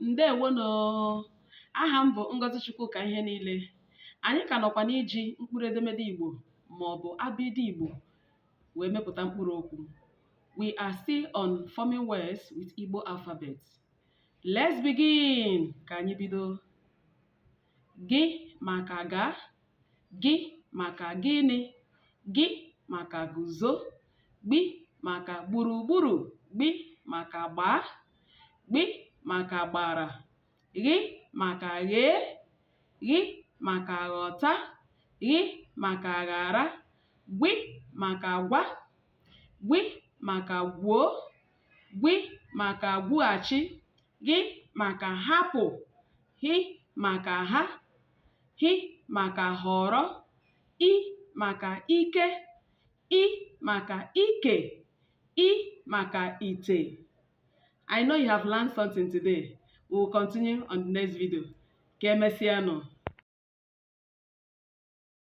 Ndewonụ. Aha m bụ Ngozi Chukwuka ihe niile. Anyị ka nọkwa n'iji mkpụrụ edemede Igbo ma ọ bụ abịdịị Igbo wee mepụta mkpụrụ okwu. We are still on forming words with Igbo alphabet. Let's begin! Ka anyị bido. Gị maka gaa, gị maka gịnị, gị maka guzo, gbi maka gburugburu, gbi maka gbaa, gbị maka gbara, ghị maka ghee, ghị maka ghọta, ghị maka ghara, gwị maka gwa, gwị maka gwuo, gwị maka gwughachi, ghị maka hapụ, hị maka ha, hị maka họrọ, i maka ike, i maka ike, i maka ite. I know you have learned something today. We will continue on the next video. Ka emesịanụ.